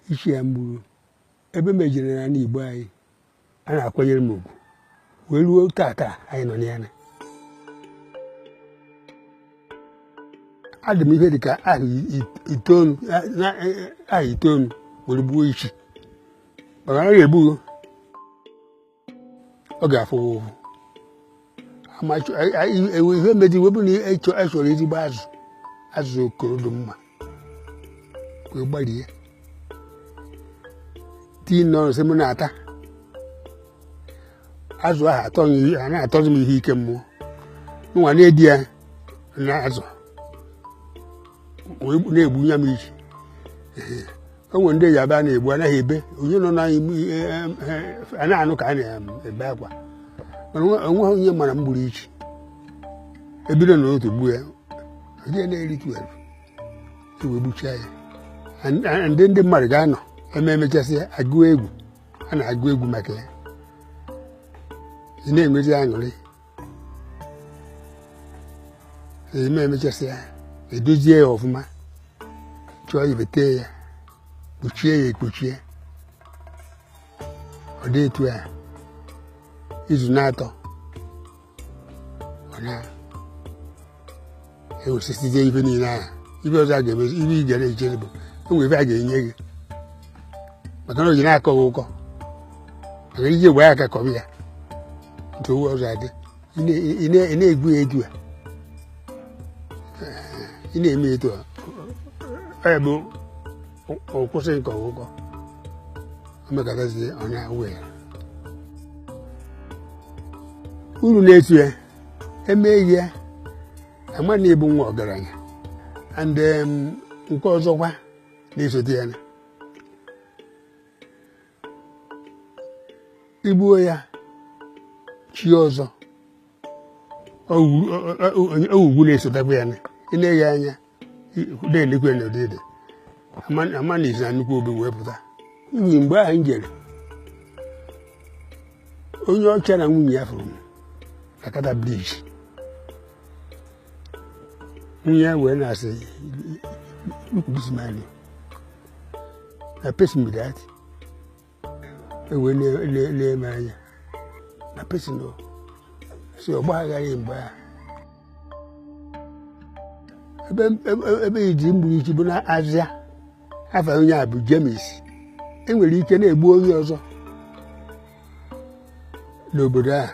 Ichi ya mgburu ebe mejiri n'ala Igbo anyị a na-akwanyere m ugwu wee ruo tata anyị nọ na ya. Adị m ihe dịka ahụ itoolu were gbuo ichi, maka na ọ ga-egbu ọ ga-afụ ụfụ. Ihe mezi webụ na echọrọ ezigbo azụ azụ okoro dị mma wee gbarie tii n'ọnụ sị m na-ata azụ ahụ a na-atọzi m ihe ike mmụọ nwa na-edi ya na azụ wee na-egbu ya m ichi. O nwere ndị yaba na-egbu anaghị ebe onye nọ a na-anụ ka a na-ebe akwa, mana onweghị onye mara m gburu ichi. Ebido n'otu gbuo ya onye na-eri 12 wee gbuchaa ya. Ndị mmadụ ga-anọ eme emechasị agụ egwu a na-agụ egwu maka ya, ị na-enwezi aṅụrị. Eme emechasị ya edozie ya ọfụma, chọọ ibete ya kpuchie ya ekpuchie, ọ dị etu a izu na-atọ ọ na-ewesisizie ife niile ahụ. Ife ọzọ a ga-emezi ife ị gara echere bụ o nwere ife a ga-enye gị, maka na o ji na-akọ gị ụkọ, maka iji wee aka kọba ya ntụ owu ọzọ adị. Ị na-egwu ya etu a, ị na-eme etu a, ọ bụ ọ kwụsị nke ọgụgọ o mekatazie ọ na-awụ ya. Uru na-etu ya emeghị ya ama na ịbụ nwa ọgaranya. And nke ọzọkwa na-esote ya na igbuo ya chi ọzọ owugwu na-esotekwa ya na ị na-eghe anya na-elekwe na ụdịdị ama na isi na nnukwu obi wee pụta. N'ihi mgbe ahụ m jere onye ọcha na nwunye ya fụrụ m na Kata Bridge, nwunye ya wee na-asị look this man na person be that, wee na-eme anya na person o si ọgba aghara. Mgbe ahụ ebe iji mgburu ichi bụ na azịa afa onye a bụ James. Enwere ike na-egbu onye ọzọ n'obodo a,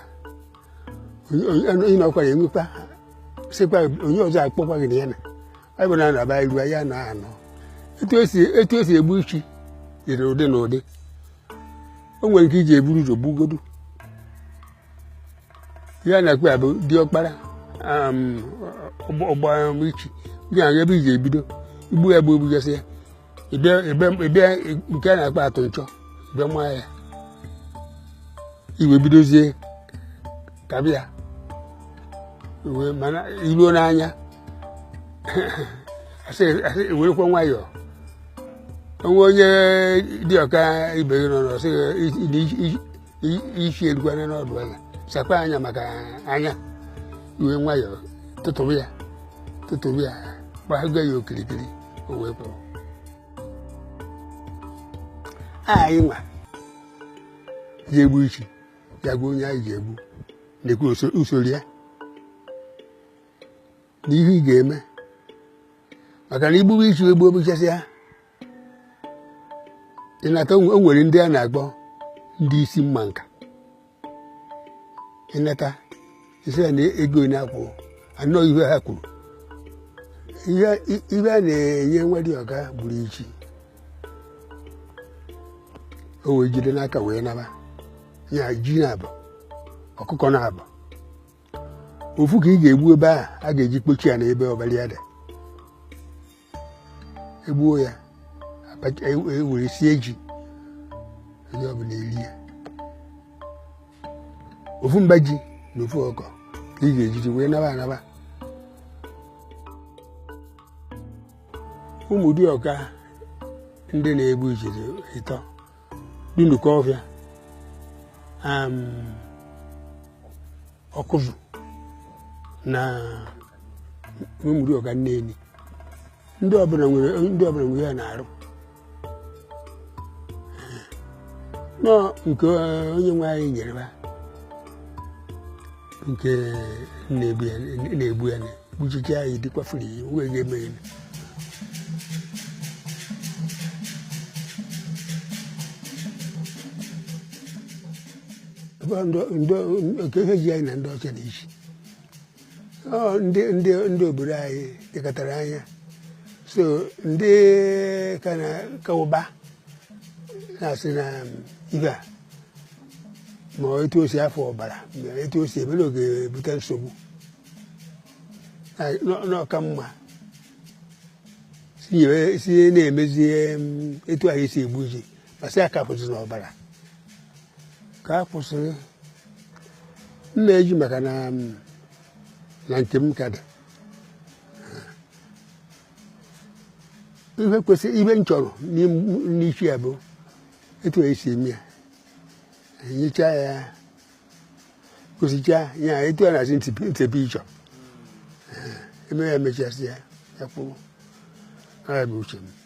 onye nọkwara enwekwa sịkwa onye ọzọ akpọkwa gị na ya na ọ bụ na anaba iru ya na anọ. Etu esi egbu ichi dị n'ụdị na ụdị. O nwere ike iji eburu ụzọ gbugodu ya na-akpọ ya bụ diọkpara ọgba ichi gị na ebe iji ebido igbu ya bụ egbugasị ya ebe nke a na-akpọ atụ nchọ ebe nwa ya iwe bidozie kabịa mana iruo n'anya asị werekwa nwayọọ. Onwe onye dị ọka ibe gị nọ n'ọsị isi erukwana n'ọdụ anya sakwa anya maka anya iwe nwayọọ tụtụrụ ya gbagha ya okirikiri o wee pụọ. Anyị nwa ji egbu ichi ya gwa onye anyị ji egbu na-ekwu usoro ya na ihe ị ga-eme, maka na igburu ichi egbu egbuchasịa ịnata. O nwere ndị a na-akpọ ndị isi mma nka ịnata isi ya na ego na-akwụ anọ ihe ha kwuru. Ihe a na-enye nwa dị ọka gburu ichi o wee jide n'aka wee naba ya ji na-abụ ọkụkọ na-abụ ofu ka ị ga-egbu ebe ahụ a ga-eji kpochi ya na ebe ọbara ya dị egbuo ya ewere sie ji onye ọbụla eri ya. Ofu mba ji na ofu ọkọ ka ị ga-ejiji wee naba anaba. Ụmụ dịọka ndị na-egbu ijiji ịtọ dunukọ ọfịa ọkụzụ na ụmụ dịọka Nneni ndị ọbụla nwere ya na-arụ. Nọ nke onye nwe anyị nyere ha nke na-egbu ya na-egbu ya gbuchicha ya dịkwa free, onwe ga-eme ya. Ebe nke ihe ji anyị na ndị ọcha dị iche. Ọ ndị obodo anyị lekọtara anya, so ndị ka na ka ụba na-asị na ibe a ma etu o si afọ ọbara ma etu o si eme na oge ebute nsogbu n'ọka mma si na-emezie etu anyị si egbu ji ma sị aka kwụsị n'ọbara ka a kwụsịrị m na-eji maka na nke m ka dị ihe kwesịrị ihe m chọrọ n'isi ya bụ etu esi eme ya, enyecha ya, kwụsịcha ya etu a na-asị ntepe ịchọ eme ya, emechasị ya, ya kwụrụ. Ya bụ uche m.